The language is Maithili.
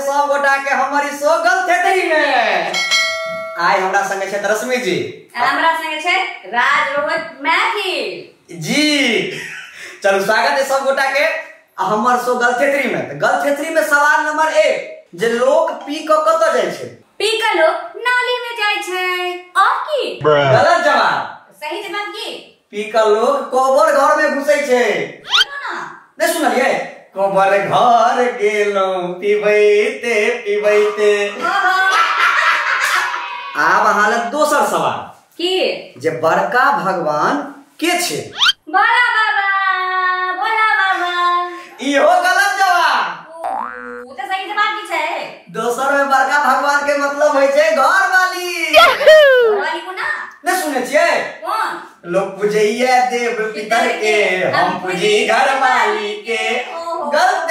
सब गोटा के हमर ई शो गलथेतरी में। आइ हमरा संगे छै रश्मि जी, हमरा संगे छै राज रोहित मैथिल जी। चलू स्वागत है सब गोटा के हमर शो गलथेतरी में। तऽ गलथेतरी में सवाल नंबर 1 जे लोक पी के कतऽ जाइ छै? पी के लोक नाली में जाइ छै। और की? गलत जवाब। सही जवाब की? पी के लोक कोबर घर में घुसै छै। नहीं सुनलियै? कोबर घर गेलहुँ पीबैते पीबैते। आब अहाँ लग दोसर सवाल की जे बड़का भगवान के छै? भोला बाबा, भोला बाबा। इहो गलत जवाब। ओ तऽ सही जवाब की छै? दोसर में बड़का भगवान के मतलब होइ छै घर वाली। घरवाली कोना? नहीं सुनै छियै? कोन? लोग पूजैया देव पितर के, हम पूजी घर वाली के। गलती।